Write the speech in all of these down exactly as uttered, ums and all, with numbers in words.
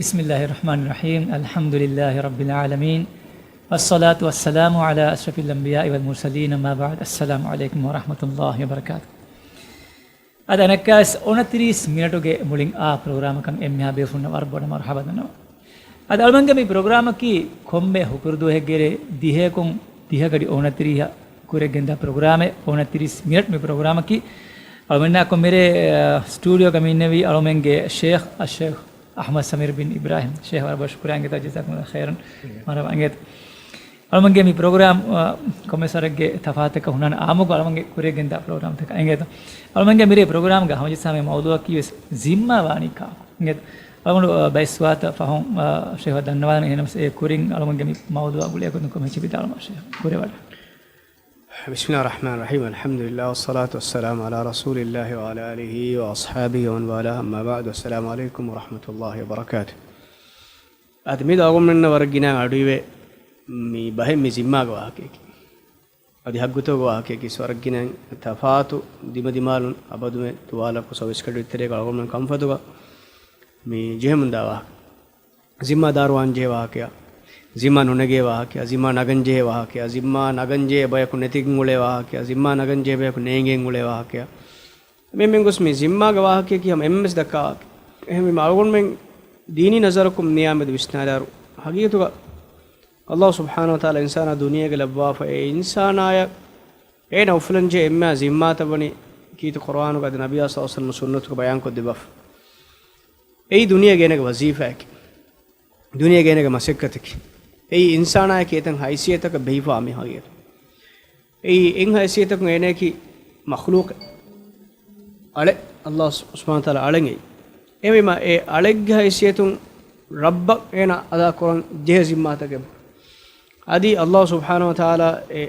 بسم الله الرحمن الرحيم. الحمد لله رب العالمين. والصلاة والسلام على أشرف الأنبياء والمرسلين. أما بعد. السلام عليكم ورحمة الله وبركاته. އަދި އަނެއްކާވެސް އޮނަތިރީސް މިނެޓުގެ މުޅިން އާ ޕްރޮގްރާމަކަށް އެންމެހާ ބޭފުޅުންނަށް ވަރަށް ބޮޑަށް މަރުޙަބާ ދަންނަވަން. އަދި އަޅުމެންގެ މި ޕްރޮގްރާމަކީ ކޮންމެ ހުކުރުދުވަހެއްގެ ރޭ ދިހައަށް ދިހަ ގަޑި އޮނަތިރީހަށް ކުރިއަށް ގެންދާ ޕްރޮގްރާމެއް. އޮނަތިރީސް މިނެޓް މި ޕްރޮގްރާމަކީ. އަޅުމެންނާ ކޮށް މިރޭ، އަ، ސްޓޫޑިއޯގަ މި އިންނެވީ އަޅުމެންގެ ޝޭޚް އައްޝޭޚް އަޙްމަދު ސަމީރު ބިން އިބްރާހިމް. ޝޭޚް ވަރަށް ބޮޑަށް ޝުކުރިއްޔާ އިނގޭތޯ، ޖަޒާކުމުﷲ ޚައިރަން. މަރުޙަބާ އިނގޭތޯ. އަޅުމެންގެ މި ޕްރޮގްރާމް، އަ، ކޮންމެސް ވަރެއްގެ ތަފާތުތަކަށް ހުންނާނެ އާއްމުކޮށް އަޅުމެންގެ ކުރިއަށް ގެންދާ ޕްރޮގްރާމްތަކަށް އިނގޭތޯ. އަޅުމެންގެ މިރޭ ޕްރޮގްރާމްގަ ހަމަޖައްސާ މި މައުޟޫޢަކީ ވެސް ޒިންމާ ވާނީ ކާކު އިނގޭތޯ. އަޅުގަނޑު، އަ، ބައެއް ސުވާލުތައް ފަހުން، އަ، ޝޭޚް ދަންނަވާލަން، އެހެނަސް އެ ކުރިން އަޅުގަނޑުގެ މި މައުޟޫޢާ ގުޅޭ ގޮތުން ކޮންމެ ހެއްޗެއް ވިދާޅުވާ ޝޭޚް ކުރެވަޑަ. بسم الله الرحمن الرحيم. الحمد لله والصلاة والسلام على رسول الله وعلى آله وأصحابه ومن والاه. أما بعد. السلام عليكم ورحمة الله وبركاته. އަދި މި އަޅުގަނޑުމެންނަށް ވަރަށް ގިނަ އަޑުއިވޭ މި ބަހެއް މި ޒިންމާގެ ވާހަކައަކީ. އަދި ހައްގުތަކުގެ ވާހަކައަކީ ވަރަށް ގިނަ ތަފާތު ދިމަދިމާލުން އަބަދުމެ ތުވާލަކު ސަބްސްކްރައިބް ތެރޭގަ އަޅުގަނޑުމެން ކަންފަތުގަ މި ޖެހެމުންދާ ވާހަކަ. ޒިންމާ ދާރުވާންޖެހޭ ވާހަކައާ، ޒިންމާ ނުނެގޭ ވާހަކައާ، ޒިންމާ ނަގަންޖެހޭ ވާހަކައާ، ޒިންމާ ނަގަންޖެހޭ ބަޔަކު ނެތިގެން އުޅޭ ވާހަކައާ، ޒިންމާ ނަގަންޖެހޭ ބަޔަކު ނޭނގެން އުޅޭ ވާހަކައާ. މި މިންގޮސް މި ޒިންމާގެ ވާހަކައަކީ ހަމަ އެންމެސް ދައްކާ ވާހަކަ. އެހެންވީމަ އަޅުގަނޑުމެން ދީނީ ނަޒަރަކުން މިއާމެދު ވިސްނާލާއިރު، ހަގީގަތުގަ އައްލާހު ސުބްޙާނަހު ވަތަޢާލާ އިންސާނާ ދުނިޔޭގަ ލައްވާފަ އެ އިންސާނާޔަށް އޭނަ އުފުލަންޖެހޭ އެންމެހާ ޒިންމާތައް ވަނީ ކީރިތި ޤުރްއާނުގަ އަދި ނަބިއްޔާ ޞައްލަﷲު ޢަލައިހި ވަސައްލަމަ ސުންނަތުގަ ބަޔާންކޮށްދެއްވާފަ. އެއީ ދުނިޔޭގެ އޭނަގެ ވަޒީފާއަކީ. ދުނިޔޭގެ އޭނަގެ މަސައްކަތަކީ. އެއީ އިންސާނާއަކީ އެތަން ހައިސިއްޔަތަކަށް ބެހިފާ މީހާ ހަގީގަތު. އެއީ އެއް ހައިސިއްޔަތަކުން އޭނައަކީ މަޚްލޫޤެއް. އަޅެއް، އައްލާހު ސުބްޙާނަހު ވަތަޢާލާ އަޅެއް އެއީ. އެހެންވީމަ އެ އަޅެއްގެ ހައިސިއްޔަތުން ރައްބަށް އޭނަ އަދާކުރަން ޖެހޭ ޒިންމާތަކެއް. އަދި އައްލާހު ސުބްޙާނަހު ވަތަޢާލާ އެ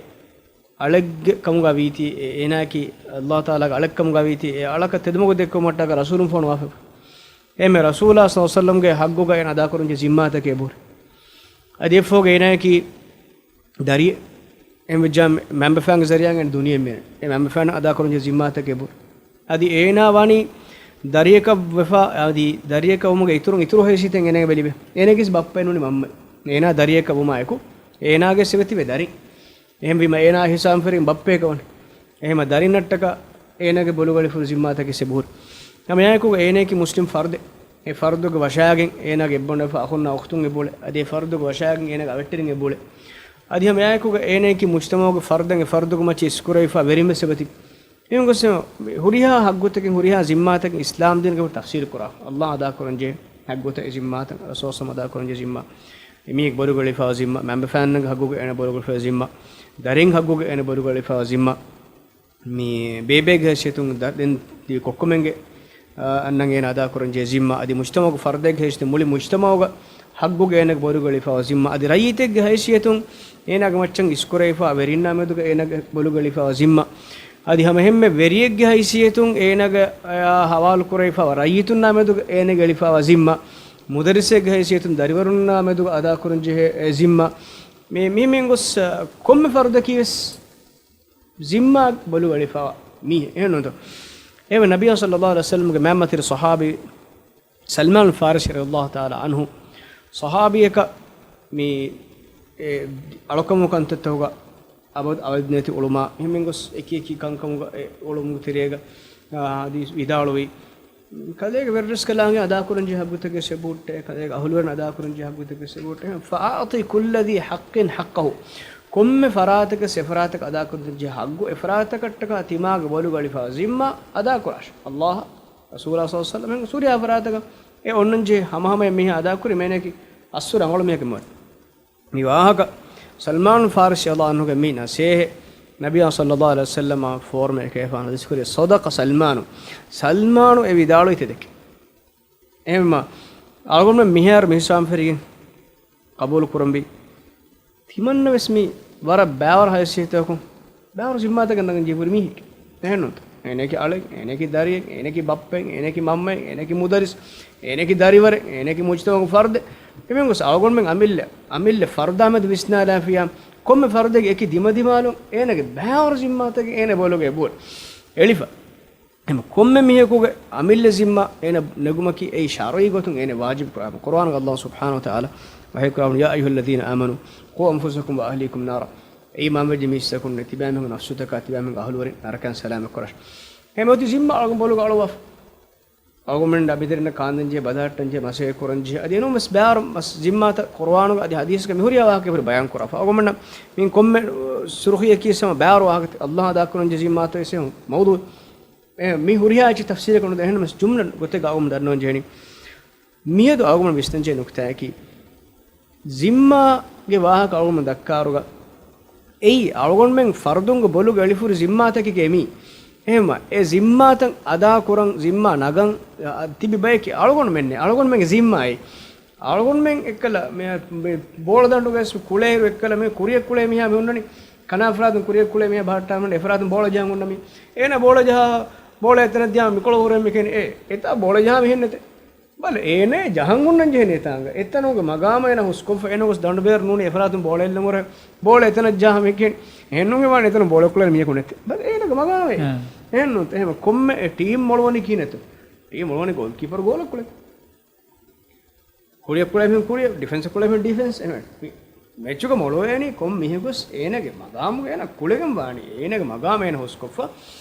އަޅެއްގެ ކަމުގަ ވީތީ، އެ އޭނާއަކީ އައްލާހު ތަޢާލާގެ އަޅެއް ކަމުގަ ވީތީ، އެ އަޅަކަށް ތެދުމަގު ދެއްކުމަށްޓަކާ ރަސޫލުން ފޮނުވާފަ. އެހެންމެ ރަސޫލާ ޞައްލަﷲު ޢަލައިހި ވަސައްލަމްގެ ޙައްޤުގަ އޭނަ އަދާކުރަންޖެހޭ ޒިންމާތަކެއް އެބަހުރި. އަދި އެއަށްފަހުގަ އޭނާއަކީ ދަރިއެއް. އެހެންވެއްޖާ މަންބަފާންގެ ޒަރީޢާއިން އޭނަ ދުނިޔެއަށް މިއައީ. އެ މަންބަފާނަށް އަދާކުރަންޖެހޭ ޒިންމާތަކެއް އެބަހުރި. އަދި އޭނާ ވަނީ ދަރިއަކަށް ވެފަ، އަދި ދަރިއަކަށް ވުމުގެ އިތުރުން އިތުރު ހައިސިއްޔަތެއް އޭނާގެ ލިބޭ. އޭނާގެ ވެސް ބައްޕައެއް ނޫނީ މަންމައެއް. އޭނާ ދަރިއަކަށް ވުމާއެކު އޭނާގެ ވެސް އެބަ ތިބޭ ދަރިން. އެހެންވީމަ އޭނާ ހިސާބުން ފެށިގެން ބައްޕައަކަށް ވަނީ. އެހެންމަ ދަރިންނަށްޓަކާ އޭނާގެ ބޮލުގަ އެޅިފަ ޒިންމާތަކެއް އެބަހުރި. ހަމައެއާއެކުގަ އޭނާއަކީ މުސްލިމް ފަރުދެއް. އެ ފަރުދުގެ ވަށާގެން އޭނާގެ އެއްބަނޑު އެއްފަ އަޚުންނާ އުޚްތުން އެބައުޅޭ. އަދި އެ ފަރުދުގެ ވަށާގެން އޭނާގެ އަވަށްޓެރިން އެބައުޅޭ. އަދި ހަމައެއާއެކުގަ އޭނާއަކީ މުޖްތަމަޢުގެ ފަރުދެއް، އެ ފަރުދުގެ މައްޗަށް އިސްކުރެވިފަ ވެރިން ވެސް އެބަތިބި. މިހެން ގޮސް ހުރިހާ ހައްގުތަކެއް، ހުރިހާ ޒިންމާތަކެއް އިސްލާމްދީނުގެ ތަފްސީލު ކުރާ. އައްލާހު އަދާކުރަންޖެހޭ ހައްގުތައް، އެ ޒިންމާތައް، ރަސޫލާ އަދާކުރަންޖެހޭ ޒިންމާ. އެމީހެއްގެ ބޮލުގަ އެޅިފައިވާ ޒިންމާ، މަންބަފާނުގެ ހައްގުގަ އޭނަ ބޮލުގަ އެޅިފައިވާ ޒިންމާ، ދަރިން ހައްގުގަ އޭނަ ބޮލުގަ އެޅިފައިވާ ޒިންމާ. މި ބޭބެއެއްގެ ހައިސިއްޔަތުން ދަ-، ދެން ދި ކޮއްކޮމެންގެ، އާ، އަންނަން އޭނަ އަދާކުރަންޖެހޭ ޒިންމާ، އަދި މުޖްތަމަޢުގެ ފަރުދެއްގެ ހައިސިއްޔަތުން މުޅި މުޖްތަމަޢުގަ ހައްގުގަ އޭނަގެ ބޮލުގަ އެޅިފައިވާ ޒިންމާ، އަދި ރައްޔިތެއްގެ ހައިސިއްޔަތުން އޭނާގެ މައްޗަށް އިސްކުރެވިފައިވާ ވެރިންނާ މެދުގަ އޭނަގެ ބޮލުގަ އެޅިފައިވާ ޒިންމާ، އަދި ހަމައެހެންމެ ވެރިއެއްގެ ހައިސިއްޔަތުން އޭނާގެ، އާ، ހަވާލު ކުރެވިފައިވާ ރައްޔިތުންނާ މެދުގަ އޭނަގެ އެޅިފައިވާ ޒިންމާ، މުދައްރިސެއްގެ ހައިސިއްޔަތުން ދަރިވަރުންނާ މެދުގަ އަދާކުރަންޖެހޭ އެ ޒިންމާ. މި، މި، މިހެން ގޮސް، އާ، ކޮންމެ ފަރުދަކީ ވެސް ޒިންމާ ބޮލުގަ އެޅިފައިވާ މީހެއް. އެހެން ނޫންތޯ؟ އެވެ ނަބިއްޔާ ޞައްލަﷲު ޢަލައިހި ވަސައްލަމްގެ މައިންބަތިރި ޞަޙާބީ ސަލްމާނު ފާރިސީ ރަޟިޔަﷲު ތަޢާލާ ޢަންހު، ޞަޙާބީއަކަށް މި އެ އަޅުކަމު ކަންތައްތަކުގަ އަބަދު އަވަދި ނެތި އުޅުމާ، އެހެން ގޮސް އެކި އެކި ކަންކަމުގަ އެ އުޅުމުގެ ތެރޭގަ، އާ، ޙަދީޘް ވިދާޅުވީ، ކަލޭގެ ވެރިރަސްކަލާނގެ އަދާކުރަންޖެހޭ ހައްގުތަކެއް އެބަހުއްޓޭ، ކަލޭގެ އަހުލުވެރިން އަދާކުރަންޖެހޭ ހައްގުތަކެއް އެބަހުއްޓޭ. فأعط كل ذي حق حقه. ކޮންމެ ފަރާތަކަށް އެ ފަރާތަކަށް އަދާކުރަންޖެހޭ ހައްގު، އެ ފަރާތަކަށްޓަކާ ތިމާގެ ބޮލުގަ އެޅިފައިވާ ޒިންމާ އަދާކުރާށި. އައްލާހަށް، ރަސޫލާ ޞައްލަﷲު ޢަލައިހި ވަސައްލަމަށް ހުރިހާ ފަރާތަކަށް އެ އޮންނަންޖެހޭ ހަމަހަމަޔަށް މީހާ އަދާކުރި މޭނަކީ އަސްވަރު އަނގަޅު މީހަކަށް މިވަނީ. މި ވާހަކަ ސަލްމާނު ފާރިސީ ރަޟިޔަﷲު ޢަންހުގެ މި ނަސޭހަތް ނަބިއްޔާ ޞައްލަﷲު ޢަލައިހި ވަސައްލަމަށް ފޯރުމެއް ކެފާން ޙަދީޘް ކުރި. صدق سلمان. ސަލްމާނު އެ ވިދާޅުވި ތެދެކެ. އެހެންމަ އަޅުގަނޑުމެން މިހާރު މި ހިސާބުން ފެށިގެން ޤަބޫލު ކުރަންވީ. ތިމަންނަ ވެސް މި ވަރަށް ބައިވަރު ހައިސިއްޔަތަކުން ބައިވަރު ޒިންމާތަކެއް ނަގަން ޖެހިފަ ހުރި މީހެކޭ. އެހެންނޫންތޯ؟ އޭނައަކީ އަޅެއް، އޭނައަކީ ދަރިއެއް، އޭނައަކީ ބައްޕައެއް، އޭނައަކީ މަންމައެއް، އޭނައަކީ މުދައްރިސް، އޭނައަކީ ދަރިވަރެއް، އޭނައަކީ މުޖްތަމަޢުގެ ފަރުދެއް. އެމެން ގޮސް އަޅުގަނޑުމެން އަމިއްލަ، އަމިއްލަ ފަރުދާ މެދު ވިސްނާލާފިޔާ، ކޮންމެ ފަރުދެއްގެ އެކި ދިމަދިމާލުން އޭނަގެ ބައިވަރު ޒިންމާތަކެއް އޭނަ ބޮލުގަ އެބައުޅޭ. އެޅިފަ. ކޮންމެ މީހަކުގެ އަމިއްލަ ޒިންމާ އޭނަ ނެގުމަކީ އެއީ ޝަރުޢީ ގޮތުން އޭނަ ވާޖިބު ކުރާ. ޤުރުއާނުގަ ﷲ ސުބްޙާނަހޫ ވަތަޢާލާ ވަޙީ ކުރާ، يا أيها الذين آمنوا قوا أنفسكم وأهليكم نارا. އޭ އީމާންވެއްޖެ މީސްތަކުންނޭ، ތިބާމީހުންގެ ނަފްސުތަކާ ތިބާމީހުންގެ އަހުލުވެރިން ނަރަކައިން ސަލާމަތް ކުރަށް. އެހެން އޮތީ ޒިންމާ އަޅުގަނޑު ބޮލުގަ އަޅުވާފަ. އަޅުގަނޑުމެން އަބިތަރިންނަށް ކާންދަން ޖެހޭ، ބަލަހައްޓަން ޖެހޭ، މަސައްކަތް ކުރަން ޖެހޭ. އަދި އެނޫންވެސް ބާރު މަސް ޒިންމާތައް ޤުރުއާނުގަ އަދި ޙަދީޘްގަ މިހުރިހާ ވާހަކަ އެބަހުރި ބަޔާން ކުރާފަ. އަޅުގަނޑުމެންނަށް މި ކޮންމެ ސުރުޚީއަކީ ސަމަ ބާރު ވާހަކަ ﷲ އަދާ ކުރަން ޖެހޭ ޒިންމާތައް ވެސް މައުޟޫޢު. އެ މި ހުރިހާ އެއްޗެއް ތަފްސީލަކަށް ނުދޭ. އެހެންނަމަވެސް ޖުމްލަ ގޮތެއްގަ އަޅުގަނޑު ދަންނަވަން ޖެހެނީ. މިއަދު އަޅުގަނޑު ވިސްނަން ޖެހޭ ނުކުތާއަކީ، ޒިންމާގެ ވާހަކަ އަޅުގަނޑު ދައްކާއިރުގަ، އެއީ އަޅުގަނޑުމެން ފަރުދުންގެ ބޮލުގަ އެޅިފަހުރި ޒިންމާތަކެކޭ މީ. އެހެންވީމަ، އެ ޒިންމާތައް އަދާކުރަން، ޒިންމާ ނަގަން، އަ، ތިބި ބަޔަކީ އަޅުގަނޑުމެންނޭ، އަޅުގަނޑުމެންގެ ޒިންމާއޭ. އަޅުގަނޑުމެން އެއްކަލަ މި، މި ބޯޅަދަނޑުގަ ވެސް ކުޅޭއިރު އެއްކަލަ މި ކުރިއަށް ކުޅޭ މީހާ މި ހުންނަނީ، ކަނާ އެފަރާތުން ކުރިއަށް ކުޅޭ މީހާ ބަހައްޓާމަ އެފަރާތުން ބޯޅަ ޖަހަން ހުންނަ މީ. އޭނަ ބޯޅަ ޖަހާ، ބޯޅަ އެތަނަށް ދިޔާ މިކޮޅަށް ހުރޭ މި ކިޔަނީ އޭ، އެތާ ބޯޅަ ޖަހާ މިހެން ނެތޭ. ބަލަ، އޭނައޭ ޖަހަން ހުންނަން ޖެހެނީ އެތާނގަ. އެތަނުގެ މަގާމަށް އޭނަ ހުސްކޮށްފަ، އޭނަ ގޮސް ދަނޑުބޭރު ނޫނީ އެފަރާތުން ބޯޅަ އެއްލަން ހުރެ، ބޯޅަ އެތަނަށް ޖަހާ މި ކިޔަނީ. އެހެންނޫން އެ ވާނެ އެތަނުން ބޯޅަ ކުޅޭ މީހަކު ނެތޭ. ބަލަ، އޭނަގެ މަގާމަށް. އާ. އެހެންނޫން. އެހެން ކޮންމެ ޓީމް މޮޅުވަނީ ކިހިނެއްތޯ؟ ޓީމް މޮޅުވަނީ ގޯލްކީޕަރު ގޯލަށް ކުޅެ. ކުޅިއަށް ކުޅޭ މީހުން ކުޅިއަށް، ޑިފެންސަށް ކުޅޭ މީހުން ޑިފެންސް. އެހެން މެޗުގަ މޮޅުވޭނީ ކޮން މީހަކުވެސް އޭނަގެ މަގާމުގަ އޭނަ ކުޅެގެން ވާނީ. އޭނަގެ މަގާމަށް އޭނަ ހުސްކޮށްފަ،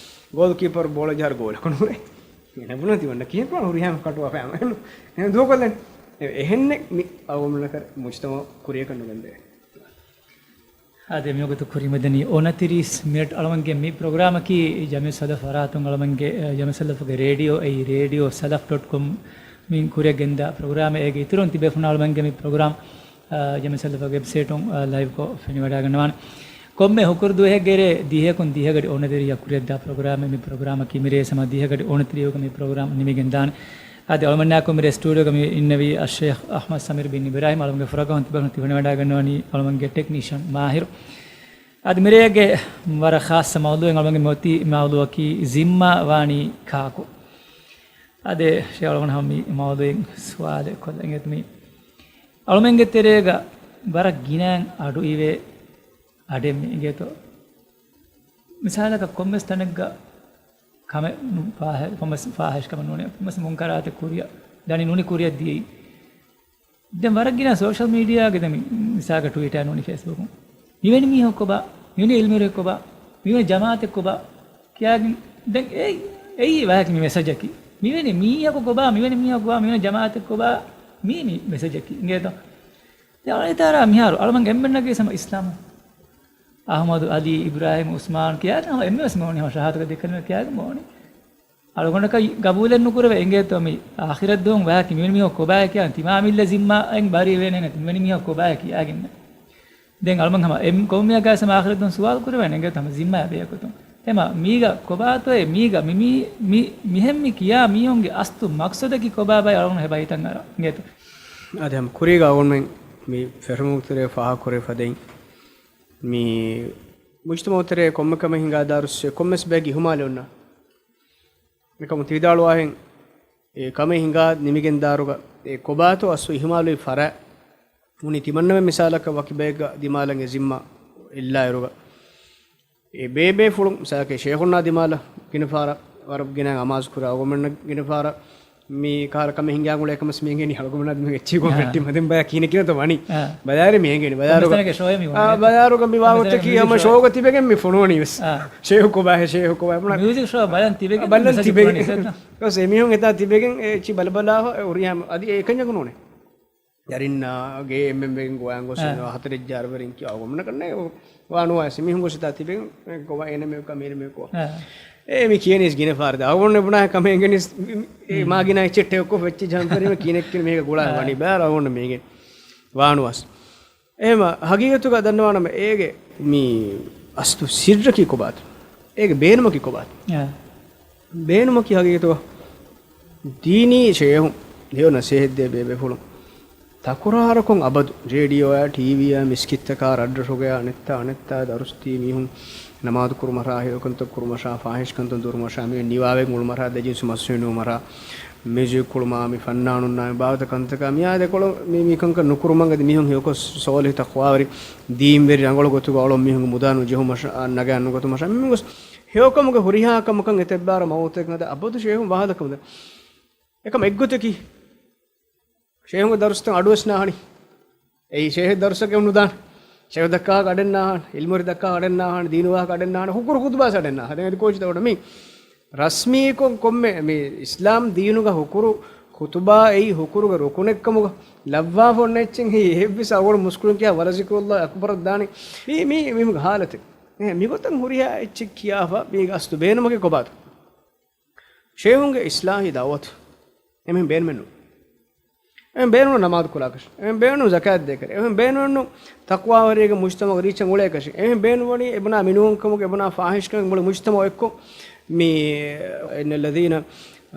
ގޯލްކީޕަރު ބޯޅަ ޖަހާއިރު ގޯލަކު ނުހުރޭ. އޭނަ ބުނަން ތިމަންނަ ކިހިނެއް ކުރާން ހުރިހާ ކަޓުވާފަ ހަމަ އެހެން ދުވަކޮށްލަން. އެ، އެހެންނެއް މި އަޅުގަނޑުމެންނަކަށް މުޖްތަމަޢު ކުރިއަކަށް ނުގެންދޭ. އާދެ، މިވަގުތު ކުރިމަދަނީ އޮނަތިރީސް މިނެޓް. އަޅުގަނޑުގެ މި ޕްރޮގްރާމަކީ ޖަމިއުއްސަލަފް ފަރާތުން އަޅުގަނޑުގެ، އަ، ޖަމިއުއްސަލަފުގެ ރޭޑިއޯ، އެއީ ރޭޑިއޯ ސަލަފް ޑޮޓް ކޮމް މިން ކުރިއަށް ގެންދާ ޕްރޮގްރާމެއް. އޭގެ އިތުރުން ތިބޭފުޅުން އަޅުގަނޑުގެ މި ޕްރޮގްރާމް، އަ، ޖަމިއުއްސަލަފުގެ ވެބްސައިޓުން، އަ، ލައިވްކޮށް ފެނިވަޑައިގަންނަވާނެ. ކޮންމެ ހުކުރު ދުވަހެއްގެ ރޭ ދިހައަކުން ދިހަ ގަޑި އޮނަތިރީހަށް ކުރިއަށްދާ ޕްރޮގްރާމެއް މި ޕްރޮގްރާމަކީ. މިރޭ ސަމާ ދިހަ ގަޑި އޮނަތިރީހުގަ މި ޕްރޮގްރާމް ނިމިގެންދާނެ. އަދި އަޅުމެންނާއެކު މިރޭ ސްޓޫޑިއޯގަ މި އިންނެވީ އައްޝޭޚް އަޙްމަދު ސަމީރު ބިން އިބްރާހީމް. އަޅުގަނޑުގެ ފުރަގަހުން ތިބޭފުޅުންނަށް ތި ފެނިވަޑައިގަންނަވަނީ އަޅުގަނޑުގެ ޓެކްނީޝަން މާހިރު. އަދި މިރޭގެ ވަރަށް ޚާއްޞަ މައުޟޫޢެއް އަޅުގަނޑުގެ މި އޮތީ މައުޟޫޢަކީ ޒިންމާ ވާނީ ކާކު؟ އަދި ޝޭޚް އަޅުގަނޑު ހަމަ މި މައުޟޫޢެއް ސުވާލެއް ކޮށްލަން އިނގޭތޯ މި އަޅުމެންގެ ތެރޭގަ ވަރަށް ގިނައިން އަޑު އިވޭ އަޑެއް މި އިނގޭތޯ. މިސާލަކަށް ކޮންމެސް ތަނެއްގަ ކަމެއް ނު-، ފާހި-، ކޮންމެސް ފާހިޝް ކަމެއް ނޫނޭ، ކޮންމެސް މުންކަރާތެއް ކުރިއަށް ދަނީ ނޫނީ ކުރިއަށް ދިޔައީ. ދެން ވަރަށް ގިނަ ސޯޝަލް މީޑިއާގެ ދެން މި-، މިސާލަކަށް ޓްވިޓާ ނޫނީ ފޭސްބުކު. މިވެނި މީހަކު ކޮބާ؟ މިވެނި އިލްމުވެރިޔަކު ކޮބާ؟ މިވެނި ޖަމާއަތެއް ކޮބާ؟ ކިޔާގެން ދެން އެއީ، އެއީ ވާހަކަ މި މެސެޖަކީ. މިވެނި މީހަކު ކޮބާ؟ މިވެނި މީހަކު ކޮބާ؟ މިވެނި ޖަމާއަތެއް ކޮބާ؟ މީ މި މެސެޖަކީ. އިނގޭތޯ؟ ދެން އަޅަ އިތާރާ މިހާރު އަޅުމެން އެންމެންނަކީ ސަމަ އިސްލާމު. އަޙްމަދު، އަލީ، އިބްރާހީމް، އުސްމާން ކިޔާގެން ހަމަ އެންމެންވެސް މި އޮންނަނީ ހަމަ ޝަހާދަތުގެ ދެ ކަލިމަ ކިޔާގެން އޮންނަނީ. އަޅުގަނޑަކަށް ގަބޫލެއް ނުކުރެވޭ އިނގޭތޯ މި އާޚިރަތް ދުވަހު ވާހަކަ މިވެނި މީހަކު ކޮބާ ކިޔާ ތިމާ މިއްލަ ޒިންމާއެއް ބަރީ ވޭނެ ނެތި މިވެނި މީހަކު ކޮބާ ކިޔާގެން. ދެން އަޅުމެން ހަމަ އެ ކޮންމެއަކާ ސަމަ އާޚިރަތް ދުވަހު ސުވާލު ކުރެވޭނެ އިނގޭތޯ ހަމަ ޒިންމާ ބޭކުތުން. އެމަ މީގަ ކޮބާތޯއޭ މީގަ މި، މި، މި، މިހެން މި ކިޔާ މީހުންގެ އަސްލު މަޤްޞަދަކީ ކޮބާބާއޭ އަޅުގަނޑު ހެބަ ހިތަށް އަރާ އިނގޭތޯ. އަދި ހަމަ ކުރީގަ އަޅުގަނޑުމެން މި ފެށުމުގެ ތެރޭ ފާހަގަ ކުރެވި ފަދައިން މި މުޖްތަމަޢު ތެރޭ ކޮންމެ ކަމެއް ހިނގާ ދާރުއްސޭ ކޮންމެސް ބަޔަކީ އިހުމާލެއް އޮންނާ. މިކަމުން ތި ވިދާޅުވާހެން އެ ކަމެއް ހިނގާ ނިމިގެންދާއިރުގަ އެ ކޮބާތޯ އަސްލު އިހުމާލުވި ފަރާތް ވުނީ ތިމަންނަމެން މިސާލަކަށް ވަކި ބައެއްގަ ދިމާލަށް އެ ޒިންމާ އެއްލާއިރުގަ އެ ބޭބޭފުޅުން މިސާލަކަށް ޝޭޚުންނާ ދިމާލަށް ގިނަ ފަހަރަށް ވަރަށް ގިނަ އަމާޒު ކުރާ އަޅުގަނޑުމެންނަށް ގިނަ ފަހަރަށް މި ކަހަލަ ކަމެއް ހިނގާ ގުޅޭ ކަމަސް މި އެނގޭނީ އަޅުގަނޑުމެންނާ ދެމެ އެއްޗެހި ގޮ އާ. ވެއްޓި މަދެން ބަޔާ ކިހިނެއް ކިޔަންތޯ ވަނީ. އާ. ބަލާއިރު މި އެނގޭނީ. ބަލާއިރު ކޮންމެސް ތަނަކަށް ޝޯއެއް މި އާ، ވަނީ. ބަލާއިރުގަ މި ވާގޮތަކީ މިއުޒިކް ހަމަ ޝޯ. ޝޯގަ ތިބެގެން މި ފޮނުވަނީ ވެސް. އާ. ޝޭހު ކޮބާހޭ، ޝޭހު ކޮބާ. މުނާ މިއުޒިކް ޝޯ ބަލަން ތިބެގެން މި ބަލަން މިއުޒިކް ތިބެގެން. ޝޯ ސެމީހުން އެތާ ތިބެގެން އެ އެއްޗި ބަލަބަލާ އެ އުރިހާ އަދި އެކަންޏަކު ނޫނޭ. ދަރިންނާ ގޭ އެންމެން ގޮވާން ގޮސް އާ. ހަތަރެއް ޖާރުވެރިން ކިޔާ އަޅުގަނޑުމެންނަކަށް ނޭ ވާނުވާސް މީހުން ގޮސް ތާ ތިބެން ގޮވާ އޭނަ މެއްކަ މީރި މެއްކޮ. އާ. އޭ މި ކިޔަނީސް ގިނަ ފާރަ ދާ. އަޅުގަނޑު ބުނާ ކަމެއް އެނގެނީސް އޭ މާ ގިނަ އެއްޗެއް ޓެއޮކޮ ފެއްޗި ޖަންފެރިމަ ކިނެއްކިނ މީގަ ގުޅާ އާ. ވަނީ ބާރ އަޅުގަނޑު މީގެ ވާނުވާސް. އެހެމަ ހަގީގަތުގަ ދަންނަވާނަމަ އޭގެ މި އަސްލު ސިއްރަކީ ކޮބާތު؟ އޭގެ ބޭނުމަކީ ކޮބާތު؟ އާ. ބޭނުމަކީ ހަގީގަތުގަ ދީނީ ޝޭހުން ދެއޮ ނަސޭހަތްދޭ ބޭބޭފުޅުން ތަކުރާރުކޮށް އަބަދު ރޭޑިއޯއާ، ޓީވީއާ، މިސްކިތްތަކާ، ރަށްރަށުގަޔާ އަނެއްތާ އަނެއްތާ ދަރުސް ދީ މީހުން ނަމާދު ކުރުމަށާ، ހެޔޮކަންތައް ކުރުމަށާ، ފާހިޝްކަންތައް ދުރުމަށާ، މި ނިވާވެގެން އުޅުމަށާ، ދެޖިންސު މަސް ފެނުމަށާ، މިއުޒިކް ކުޅުމާ، މި ފަންނާނުންނާ މި ބާވަތަ ކަންތަކާ، މިއާ ދެކޮޅު މި، މިކަންކަން ނުކުރުމަށް އަދި މީހުން ހެޔޮކޮށް ސޯލިހު ތަޤްވާވެރި ދީންވެރި ރަނގަޅު ގޮތުގަ އަޅު މީހުންގެ މުދާ ނުޖެހުމަށާ، ނަގާ ނުގަތުމަށާ، މި ގޮސް ހެޔޮކަމުގެ ހުރިހާ ކަމަކަށް އެތައްބާރަ މައުތެއް ހަދާ އަބަދު ޝޭހުން ވާހަލަކަމުދަ. އެކަމަ އެއްގޮތަކީ، ޝޭހުންގެ ދަރުސްތައް އަޑުވެސް ނާހަނީ. އެއީ ޝޭހެއް ދަރުސަކެއް ނުދާނެ. ޝޭހު ދައްކާ އަޑެއް ނާހަން، އިލްމުރި ދައްކާ އަޑެއް ނާހަން، ދީނު ވާހަކަ އަޑެއް ނާހަން، ހުކުރު ޚުތުބާސް އަޑެއް ނާހަން. ދެން އަދި ކޯޗިތަ އޮޑަ މީ ރަސްމީކޮށް ކޮންމެ މި އިސްލާމް ދީނުގަ ހުކުރު ޚުތުބާ އެއީ ހުކުރުގެ ރުކުނެއްކަމުގަ ލައްވާފަ އޮންނަ އެއްޗެއް ހި އެއްވެސް އަގޮޅު މުސްކުޅިން ކިޔާ ވަލަ ޒިކުރުﷲ އަކްބަރަށް ދާނީ މީ، މީ، މީ ހާލަތެއް. އެ، މިގޮތަށް ހުރިހާ އެއްޗެއް ކިޔާފަ މީގެ އަސްލު ބޭނުމަކީ ކޮބާތަ؟ ޝޭހުންގެ އިސްލާހީ ދައުވަތު އެމީހުން ބޭނުމެއްނު. އެމީހުން ބޭނުން ނަމާދު ކުރާކަށް. އެމީހުން ބޭނުން ޒަކާތް ދޭކަށް. އެމީހުން ބޭނުން ތަޤްވާވެރިއެއްގެ މުޖްތަމަޢުގެ ރީއްޗަށް އުޅޭކަށް. އެމީހުން ބޭނުންވަނީ އެބުނާ މިނޫންކަމުގެ، އެބުނާ ފާހިޝްކަމެއް މުޅި މުޖްތަމަޢު އެއްކޮށް މި، إن الذين،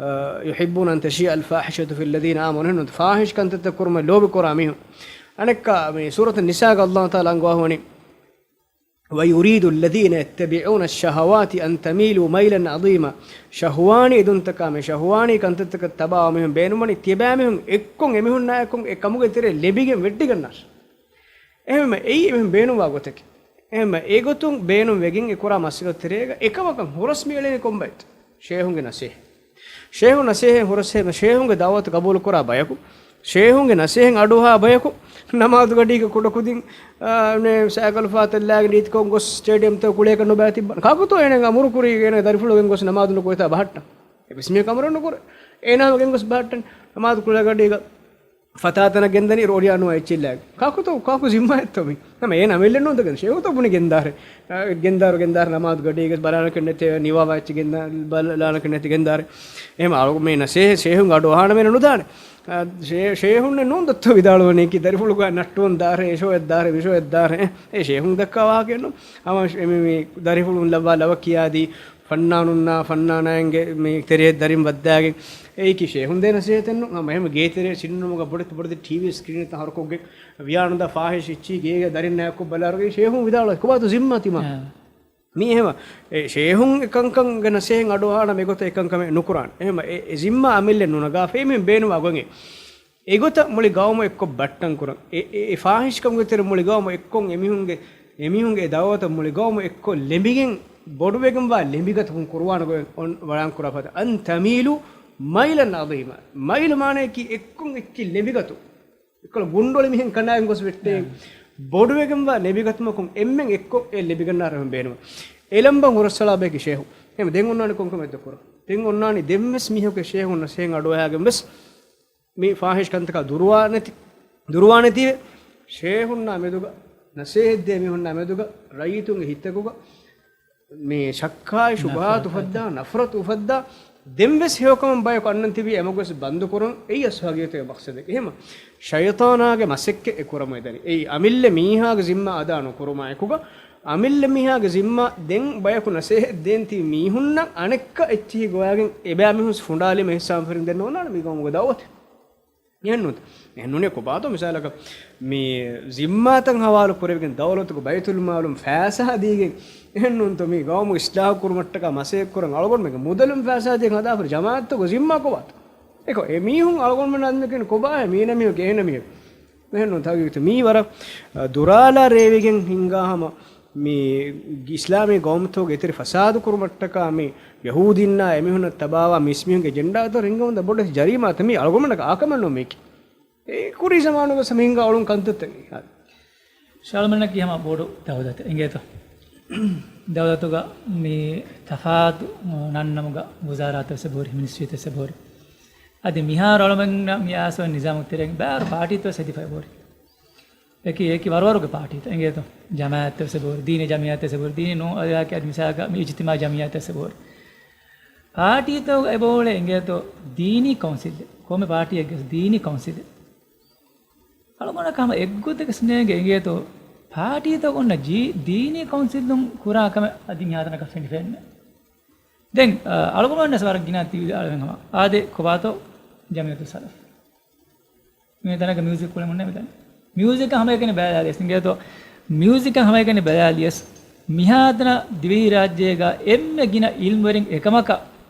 آه، يحبون أن تشيع الفاحشة في الذين آمنوا. އެހެން ފާހިޝް ކަންތައްތައް ކުރުމަށް ލޯބި ކުރާ މީހުން. އަނެއްކާ މި ސޫރަތު ނިސާގަ ﷲ ތަޢާލާ އަންގަވާފަވަނީ، ويريد الذين يتبعون الشهوات أن تميلوا ميلا عظيما. ޝަހުވާނީ އެދުންތަކާ މި ޝަހުވާނީ ކަންތައްތަކަށް ތަބާވާ މީހުން ބޭނުންވަނީ ތިޔަބައިމީހުން އެއްކޮށް އެމީހުންނާ އެއްކޮށް އެ ކަމުގެ ތެރެއަށް ލެބިގެން ވެއްޓިގަންނާށޭ. އެހެންވީމަ އެއީ އެމީހުން ބޭނުންވާ ގޮތަކީ. އެހެންވީމަ އެގޮތުން ބޭނުން ވެގެން އެ ކުރާ މައްސަލަ ތެރޭގަ އެކަމަކަށް ހުރަސް މިއެޅެނީ ކޮންބައެއްތަ؟ ޝޭހުންގެ ނަސޭހަ. ޝޭހު ނަސޭހައިން ހުރަސް ހޭމަ ޝޭހުންގެ ދަޢުވަތު ގަބޫލުކުރާ ބަޔަކު، ޝޭހުންގެ ނަސޭހައިން އަޑުއަހާ ބަޔަކު، ނަމާދުގަޑީގަ ކުޑަކުދިން، އާ، ނޭ، ސައިކަލު ފަހަތަށް ލާގެން ރީތިކޮށް ގޮސް ސްޓޭޑިއަމްތައް ކުޅޭކަށް ނުބައި ތިއްބަން. ކާކުތޯ އޭނަ އަމުރު ކުރީ އޭނަ ދަރިފުޅު ގެންގޮސް ނަމާދު ނުކުޅޭތާ ބަހައްޓަން؟ އެ ވެސް މީހަކު އަމުރެއް ނުކުރޭ. އޭނާ ގެންގޮސް ބަހައްޓަން. ނަމާދު ކުޅޭގަޑީގަ ފަތާތަނަށް ގެންދަނީ ރޯޑިއާ ނުވާ އެއްޗެއްލާގެ. ކާކުތޯ، ކާކު ޒިންމާއެއްތޯ މީ؟ ނަމަ އޭނަ އަމިއްލަ ނޫންތަ ގެން ޝޭހުތޯ ބުނި ގެންދާރެ. އާ، ގެންދާރު، ގެންދާރު ނަމާދު ގަޑީގަ ބަލާނަކަށް ނެތޭ، ނިވާވާ އެއްޗެއް ގެންދާ، ބަލާނަކަށް ނެތި ގެންދާރެ. އެހެން އަޅު މީ ނަސޭހަ ޝޭހުން އަޑު އަހާނަމޭނަ ނުދާނެ. އާ، ޝޭ-، ޝޭހުންނެއް ނޫން ދޮއްތޯ ވިދާޅުވަނީކީ ދަރިފުޅުގަ ނައްޓުވަން ދާރެ، އެޝޯއެއް ދާރެ، މިޝޯއެއް ދާރެ. އެ، އެ ޝޭހުން ދައްކާ ވާހަކައެއް ނޫން. ހަމަ މި، މި ދަރިފުޅުން ލައްވާ ލަވަ ކިޔާދީ، ފަންނާނުންނާ، ފަންނާނާއިންގެ މި ތެރޭ ދަރިން ވައްދާގެން. އެއީކީ ޝޭހުން ދޭ ނަސޭހަތެއްނު. ހަމަ އެހެން ގޭތެރޭ ސިނިންރޫމުގަ ބޮޑެތި ބޮޑެތި ޓީވީ ސްކްރީންތައް ހަރުކޮށްގެން ވިޔާނުދާ ފާހިޝް އެއްޗި ގޭގެ ދަރިންނާ އެއްކޮށް ބަލާރުގެ ޝޭހުން ވިދާޅުވޭ ކޮބާތޯ ޒިންމާ ތިމާ. އާ. މީ އެހެމަ، އެ ޝޭހުން އެކަންކަންގެ ނަސޭހަތް އަޑުއަހާނަމޭ ގޮތަށް އެކަންކަމެއް ނުކުރާނެ. އެހެމަ އެ، އެ ޒިންމާ އަމިއްލެއް ނުނަގާފަ މީހުން ބޭނުންވާ ގޮތް. އެގޮތަށް މުޅި ގައުމު އެއްކޮށް ބައްޓަން ކުރަން. އެ، އެ، އެ ފާހިޝްކަމުގެ ތެރެ މުޅި ގައުމު އެއްކޮށް އެމީހުންގެ، އެމީހުންގެ އެ ދައުވަތަށް މުޅި ގައުމު އެއްކޮށް ލެނބިގެން ބޮޑުވެގެންވާ ލެނބިގަތުމުން ކުރުވާނެ ގޮތް ވަޅާން ކުރާ ފަދަ. أن تميلوا ميلا عظيما. މައިލު މާނައަކީ އެއްކޮށް އެއްޗެއް ލެނބިގަތު. އެއްކޮޅަށް ގުންޑޮޅި މިހެން ކަނޑާގެން ގޮސް ވެއްޓޭ. އާ. ބޮޑުވެގެންވާ ލެނބިގަތުމަކުން އެންމެން އެއްކޮށް އެ ލެނބިގަންނާ ރަހުން ބޭނުމަށް. އެލަނބަން ހުރަސްއަޅާ ބަޔަކީ ޝޭހު. އެހެން ދެން އޮންނާނީ ކޮންކަމެއްތޯ ކުރަން؟ ދެން އޮންނާނީ ދެންވެސް މީހަކު ޝޭހު ނަސޭހަތް އަޑުއަހާގެން ވެސް މި ފާހިޝް ކަންތަކާ ދުރުވާނެތި، ދުރުވާނެތީވެ، ޝޭހުންނާ މެދުގަ، ނަސޭހަތްދޭ މީހުންނާ މެދުގަ، ރައްޔިތުންގެ ހިތަކުގަ މި ޝައްކާއި ޝުބުހާތު ނަފްރަތު އުފައްދާ، ނަފްރަތު އުފައްދާ، ދެންވެސް ހެޔޮކަމަށް ބަޔަކު އަންނަން ތިބީ އެމަގުވެސް ބަންދުކުރުން، އެއީ އަސްލު ހަގީގަތުގެ މަޤްޞަދެއް. އެހެމަ ޝައިޠާނާގެ މަސައްކަތް އެ ކުރަމުން އެދަނީ. އެއީ އަމިއްލަ މީހާގެ ޒިންމާ އަދާ ނުކުރުމާއެކުގަ، އަމިއްލަ މީހާގެ ޒިންމާ ދެން ބަޔަކު ނަސޭހަތް ދޭން ތިބި މީހުންނަށް އަނެއްކާ އެއްޗިހި ގޮވާގެން އެބައިމީހުން ފުނޑާލީމަ އިހްސާން ފެރިން ދެން ނޯންނާނެ މި ގައުމުގެ ދައުވަތެއް. އެހެންނޫންތަ؟ އެހެންނޫނޭ ކޮބާތޯ މިސާލަކަށް މި ޒިންމާތައް ހަވާލު ކުރެވިގެން ދައުލަތުގެ ބައިތުލްމާލުން ފައިސާ ދީގެން އެހެންނޫންތޯ މި ގައުމު އިސްލާހު ކުރުމަށްޓަކާ މަސައްކަތް ކުރަން އަޅުގަނޑުމެންގެ މުދަލުން ފައިސާ ދީގެން ހަދާފަ ޖަމާއަތުގެ ޒިންމާ ކޮބާތޯ؟ އެކޮ އެ މީހުން އަޅުގަނޑުމެން އަންނަކީ ކޮބާހޭ މީނަ މީހަކު އޭނަ މީހަކު. އެހެންނޫން ތަހުގީގުތައް މީ ވަރަށް، އަ، ދުރާލާ ރޭވިގެން ހިނގާ ހަމަ މި އިސްލާމީ ގައުމުތަކުގެ އެތެރެ ފަސާދު ކުރުމަށްޓަކާ މި ޔަހޫދީންނާ އެމީހުންނަށް ތަބާވާ މިސްމީހުންގެ ޖެންޑާތައް ރިނގަމުންދާ ބޮޑެތި ޖަރީމާތައް މީ އަޅުގަނޑުމެންނަކަށް އާކަމެއް ނޫން މީކީ. އެ ކުރީ ޒަމާނުގަ ހިނގާ އޮޅުން ކަންތައްތައް އެއީ. ޝާލަމެންނަކީ ހަމަ ބޮޑު ދައުލަތެއް އިނގޭތޯ. ދައުލަތުގަ މި ތަފާތު ނަންނަމުގަ ވުޒާރާތައް ވެސް އެބަހުރި، މިނިސްޓްރީތައް ވެސް އެބަހުރި. އަދި މިހާރު އަޅުމެންނަށް މި އާސޯ ނިޒާމު ތެރެއިން ބާރު ޕާޓީތައް ވެސް ހެދިފަ އެބަހުރި. އެކި، އެކި ވަރުވަރުގެ ޕާޓީތައް އިނގޭތޯ. ޖަމާއަތްތައް ވެސް އެބަހުރި، ދީނީ ޖަމިއްޔާތައް ވެސް އެބަހުރި، ދީނީ ނޫން އަދި މިސާލަކަށް މި އިޖްތިމާޢީ ޖަމިއްޔާތައް ވެސް އެބަހުރި. ޕާޓީތައް އެބައުޅޭ އިނގޭތޯ ދީނީ ކައުންސިލެއް، ކޮންމެ ޕާޓީއެއްގެ ދީނީ ކައުންސިލެއް. އަޅުގަނޑަކަށް ހަމަ އެއްގޮތަކަށް ނޭނގެ އިނގޭތޯ، ޕާޓީތަކުންނަށް ދީ-، ދީނީ ކައުންސިލުން ކުރާ ކަމެއް އަދި މިހާތަނަކަށް ފެނިފައެއްނެ. ދެން، އަ، އަޅުގަނޑުމެންނަސް ވަރަށް ގިނަ ތިބި އަޅުގަނޑު ހަމަ އާދެ ކޮބާތޯ ޖަމިއްޔަތު ސަލަފް. މި ތަނަކަށް މިއުޒިކް ކުޅެމުންނެ މިދަނީ. މިއުޒިކަށް ހަމައެކަނި ބަލާލިޔަސް އިނގޭތޯ، މިއުޒިކަށް ހަމައެކަނި ބަލާލިޔަސް، މިހާތަނަށް ދިވެހިރާއްޖޭގަ އެންމެ ގިނަ އިލްމުވެރިން އެކަމަކަށް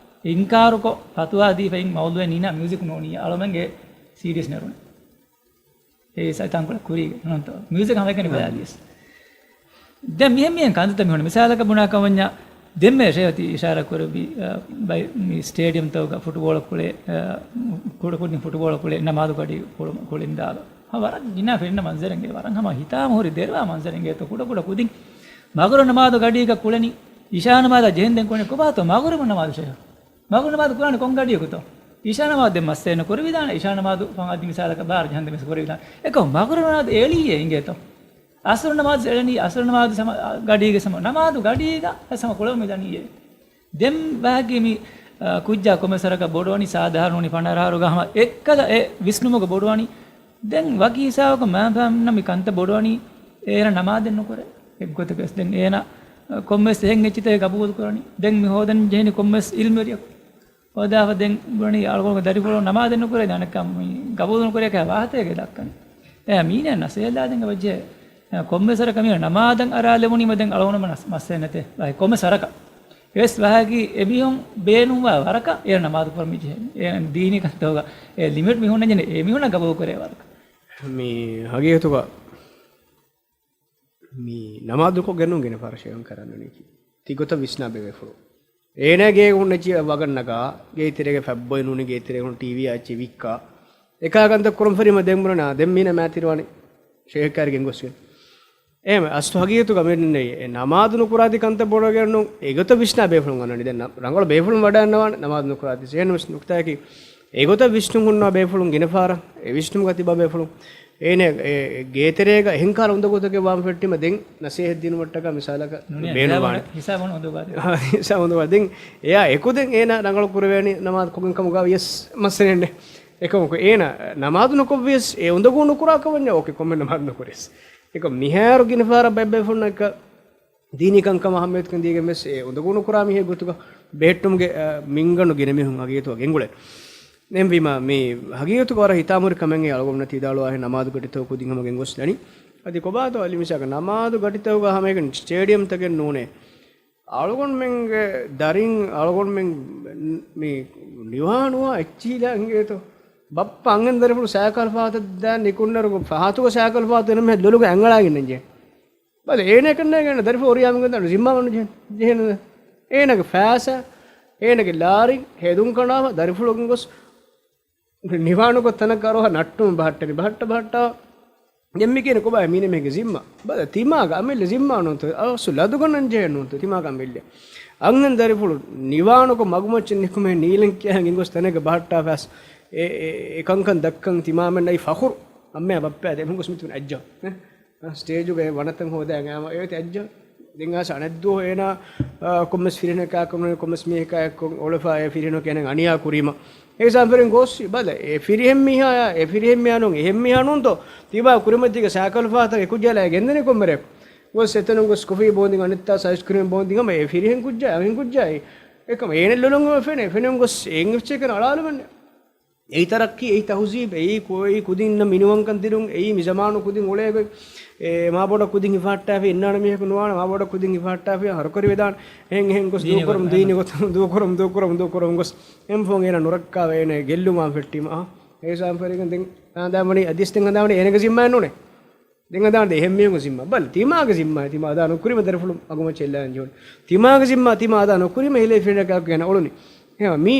އިންކާރުކޮށް، ފަތުވާ ދީފައިން މައުލޫއެއް ނީނާ މިއުޒިކް ނޯނިއްޔާ އަޅުމެންގެ ސީޑީސް ނެރުނެ. އެ ސައިތާންކޮޅެއް ކުރީގެ ނޫންތޯ؟ މިއުޒިކް ހަމައެކަނި ބަލާލިޔަސް. ދެން މިހެން މިހެން ކަންތައްތައް މިހުން މިސާލަކަށް ބުނާކަމަށް ވަންޏާ، ދެންމެ ޝޭހް ތި އިޝާރާ ކުރެއްވި، އަ، ބައި މި ސްޓޭޑިއަމްތަކުގަ ފުޓުބޯޅަ ކުޅޭ، އަ، ކުޑަކުދިން ފުޓުބޯޅަ ކުޅޭ ނަމާދު ގަޑި ކުޅު-، ކުޅިން ދާލަ. ހަ، ވަރަށް ގިނަ ފެންނަ މަންޒަރެއްގެ ވަރަށް ހަމަ ހިތާމަހުރި ދެރަވާ މަންޒަރެއްގެ ތޯ ކުޑަކުޑަ ކުދިން މަގުރިބު ނަމާދު ގަޑީގަ ކުޅެނީ އިޝާ ނަމާދާ ޖެހެންދެން ކުޅެނީ ކޮބާތޯ މަގުރިބު ނަމާދު ޝޭހް؟ މަގުރިބު ނަމާދު ކުރާނީ ކޮން ގަޑިއަކުތޯ؟ އިޝާ ނަމާދު ދެން މައްސަލައެއް ނުކުރެވިދާނެ، އިޝާ ނަމާދު ފަން އަދި މިސާލަކަށް ބާރަ ޖަހަންދެން މިސް ކުރެވިދާނެ. އެކަމް މަގުރިބު ނަމާދު އެޅިއްޔޭ އިނގޭތޯ؟ އަސްރު ނަމާދު އެޅެނީ، އަސްރު ނަމާދު ސަމަ-، ގަޑީގެ ސަމަ-، ނަމާދު ގަޑީގަ ސަމަ ކުޅަމިދަނީއޭ. ދެން ވާގި މި، އަ، ކުއްޖާ ކޮމެސަރަކަށް ބޮޑުވަނީ ސާދަހާރުނީ ފަނަރަހަރުގަ ހަމަ އެއްކަލަ އެ ވިސްނުމުގަ ބޮޑުވަނީ. ދެން ވަކި ހިސާބަކަށް މާފަހަމްނަ މި ކަންތައް ބޮޑުވަނީ އޭނަ ނަމާދެއް ނުކުރޭ. އެއްގޮތަކަސް ދެން އޭނަ، އަ، ކޮންމެސް އެހެން އެއްޗިތަކެއް ގަބޫލު ކުރަނީ. ދެން މި ހޯދަން ޖެހެނީ ކޮންމެސް އިލްމުވެރިޔަކު. ހޯދާފަ ދެން ބުނީ އަޅުގަނޑު ދަރިފުޅު ނަމާދެއް ނުކުރޭ ދާނެކަ މި ގަބޫލު ނުކުރޭކަ ވާހަތައެއް ދައްކަނީ. އެ މީނަ ނަސޭލާދެން ވަޖެ، އަ، ކޮންމެސް ސަރަކަ މީނަ ނަމާދަށް އަރާލެވުނީމަ ދެން އަޅުގަނޑު މަސް-، މައްސަލަ ނެތޭ. ބައި ކޮންމެސް ސަރަކަ. އެސް ވާހަކީ އެމީހުން ބޭނުންވާ ވަރަކަށް އޭނަ ނަމާދު ކުރަން މި ޖެހޭ. އޭނަ ދީނީ ކަންތަކުގަ އެ ލިމިޓް މި ހުންނަންޖެހޭ އެ މީހުންނަށް ގަބޫލު ކުރޭ ވަރަކަށް. މި ހަގީގަތުގަ މި ނަމާދުކޮށް ގެންނުން ގިނަ ފަހަރަށް ޝޭހުން ކަރަން ނުނީކީ. ތި ގޮތަށް ވިސްނާ ބޭފުޅު. އޭނާ ގޭގަ ހުންނަ ޖި ވަގަށް ނަގާ، ގޭތެރޭގަ ފަތްބޮއެ ނޫނީ، ގޭތެރޭގަ ހުން ޓީވީ އައްޗެ ވިއްކާ. އެކާ ކަންތައް ކުރަން ފެރީމަ ދެން ބުނަނާ، ދެން މީނަ މާތިރިވާނެ ޝޭހް ކާރި ގެންގޮސްގެން. އެހެން އަސްލު ހަގީގަތުގަ މި ނެތް އެ ނަމާދު ނުކުރާތި ކަންތައް ބޮޑަށް ގެންނުން އެގޮތަށް ވިސްނާ ބޭފުޅުން އަންނަނީ. ދެން ރަނގަޅު ބޭފުޅުން ވަޑައިގަންނަވާނެ ނަމާދު ނުކުރާތި. އެހެން ވެސް ނުކުތާއަކީ އެގޮތަށް ވިސްނުން ހުންނަ ބޭފުޅުން ގިނަ ފަހަރަށް އެ ވިސްނުމުގަ ތިބާ ބޭފުޅުން އޭނަ އެ ގޭތެރޭގަ އެހެން ކަހަލަ އުނދަގޫތަކެއް ވާން ފެއްޓީމަ ދެން ނަސޭހަތް ދިނުމަށްޓަކާ މިސާލަކަށް ނޫނީ ބޭނުންވާނެ. ހިސާބު ހިސާބު އުނދަގޫ ދިން. ހިސާބު އުނދަގޫ ދިން. އެޔާ އެކުދިން އޭނަ ރަނގަޅު ކުރެވޭނީ ނަމާދު ކޮށްގެން ކަމުގަ ވިޔަސް މައްސަލައެއް ނެތް. އެކަމަކު އޭނަ ނަމާދު ނުކޮށްވިޔަސް އެ އުނދަގޫ ނުކުރާ ކަމަށް ނެތް. އޯކޭ، ކޮންމެ ނަމާދު ނުކުރިޔަސް. އެކަމަ މިހާރު ގިނަ ފަހަރަށް ބައެއް ބޭފުޅުންނަކަށް ދީނީ ކަންކަމަށް އަހައްމިޔަތުކަން ދީގެން ވެސް އެ އުނދަގޫ ނުކުރާ މީހެއް ގޮތުގަ ބެހެއްޓުމުގެ، އަ، މިންގަނޑު ގިނަ މީހުން ހަގީގަތުގަ ގެންގުޅޭ. އެހެންވީމަ، މި ހަގީގަތުގަ ވަރަށް ހިތާމަހުރި ކަމެއް އަޅުގަނޑު ތިދާޅުވާހެން ނަމާދު ގަޑިތަކު ކުދިން ހަމަ ގެންގޮސްލަނީ. އަދި ކޮބާތޯ އަލި މިސާލަކަށް ނަމާދު ގަޑިތަކުގަ ހަމައެކަނި ސްޓޭޑިއަމްތަކެއް ނޫނޭ. އަޅުގަނޑުމެންގެ ދަރިން، އަޅުގަނޑުމެން މި ނިވާނުވާ އެއްޗިހިލާ އިނގޭތޯ. ބައްޕަ އަންހެން ދަރިފުޅު ސައިކަލް ފަހަތަށް ދާން ނިކުންނަރު ފަހަތުގަ ސައިކަލް ފަހަތު އެންމެ ލޮލުގަ އަނގަޅާގެންނެންޖެ. ބަލަ، އޭނަ ކަންނޭގެން ދަރިފުޅު އޮރިޔާމެންގެ ދަނޑު ޒިންމާ ވަންނަ ޖެހެން، ޖެހެން. އޭނަގެ ފައިސާ، އޭނަގެ ލާރި، ހެދުން ކަނޑާފަ، ދަރިފުޅު ގެންގޮސް، ނިވާނުކޮށް ތަނަކަށް އަރުވާ ނައްޓުމަށް ބަހައްޓަނީ، ބަހައްޓަ، ބަހައްޓާ. ދެން މި ކިޔަނީ ކޮބާ މީނަ މީހެއްގެ ޒިންމާ؟ ބަލަ، ތިމާގެ އަމިއްލަ ޒިންމާ ނޫންތޯ، އަސްލު ލަދުގަންނަން ޖެހޭ ނޫންތޯ، ތިމާގެ އަމިއްލަ. އަންހެން ދަރިފުޅު ނިވާނުކޮށް މަގުމައްޗަށް ނިކުމެ ނީލަން ކިޔާ ގެންގޮސް ތަނެއްގަ ބަހައްޓާފަސް، އެ، އެ، އެ ކަންކަން ދައްކަން ތިމާމެންނަށް އައި ފަޚުރު. އަންމެ ބައްޕަ ދެމުން ގޮސް މިތުން އައްޖަ. އަ، ސްޓޭޖުގަ ވަނަތަން ހޯދާ ގާމަ އޭތި އައްޖަ. ދެން އާސަ އަނެއްދުވަހު އޭނާ، އަ، ކޮންމެސް ފިރިހެނަކާ ކޮން، ކޮންމެސް މީހަކާ އެއްކޮށް އޮޅެފަ އެ ފިރިހެނު ކޭނެ އަނިޔާ ކުރީމަ. އެ ސާންފެރިން ގޯސް ބަލަ، އެ ފިރިހެން މީހާޔާ، އެ ފިރިހެން މީހާ ނޫން، އެހެން މީހާ ނޫންތޯ. ތިބާ ކުރިމަތީގަ ސައިކަލް ފާތަށް އެ ކުއްޖާލާ ގެންދަނީ ކޮންމެރެއް. ގޮސް އެތަނުން ގޮސް ކޮފީ ބޯނދިން އަނެއްތާ އައިސްކްރީމް ބޯނދިން ހަމަ އެ ފިރިހެން ކުއްޖާ، އަންހެން ކުއްޖާ އެ. އެކަމަ އޭނަ ލޮލުން ފެނޭ، ފެނުން ގޮސް އެނގިފްޗޭ ކަން އަޅާލުމެންނެ. އެއީ ތަރައްޤީ، އެއީ ތަހުޒީބް، އެއީ ކު-، އެއީ ކުދިންނަށް މިނިވަންކަން ދިނުން، އެއީ މި ޒަމާނު ކުދިން އުޅޭ ގޮތް. އެ، މާބޮޑަށް ކުދިން ހިފަހައްޓާފި އިންނާނެ މީހަކު ނުވާނެ، މާބޮޑަށް ކުދިން ހިފަހައްޓާފި ހަރުކަރި ވެދާނެ. އެހެން، އެހެން ގޮސް ދީނީ ދޫކުރަމު، ގޮތުން، ދީނީ ގޮތުން، ދޫކުރަމު، ދޫކުރަމު، ދޫކުރަމު ގޮސް. އެން ފޯން އޭނަ ނުރައްކާވެ އޭނަ ގެއްލުމާ ފެއްޓީމަ. އާ، އެ ސާންފެރިގެން ދެން ހަނދާން ވަނީ އަދިސް ދެން ހަނދާން ވަނީ އޭނަގެ ޒިންމާއެއް ނޫނޭ. ދެން ހަނދާން ދޭ އެހެން މީހުންގެ ޒިންމާ. ބަލަ، ތިމާގެ ޒިންމާ، ތިމާ އަދާ ނުކުރީމަ ދަރިފުޅު މަގުމައްޗަށް އެއްލާން ޖޯން. ތިމާގެ ޒިންމާ، ތިމާ އަދާ ނުކުރީމަ ހިލޭ ފިރިނަކާ ގެނަ އުޅުނީ. އެހެން މީ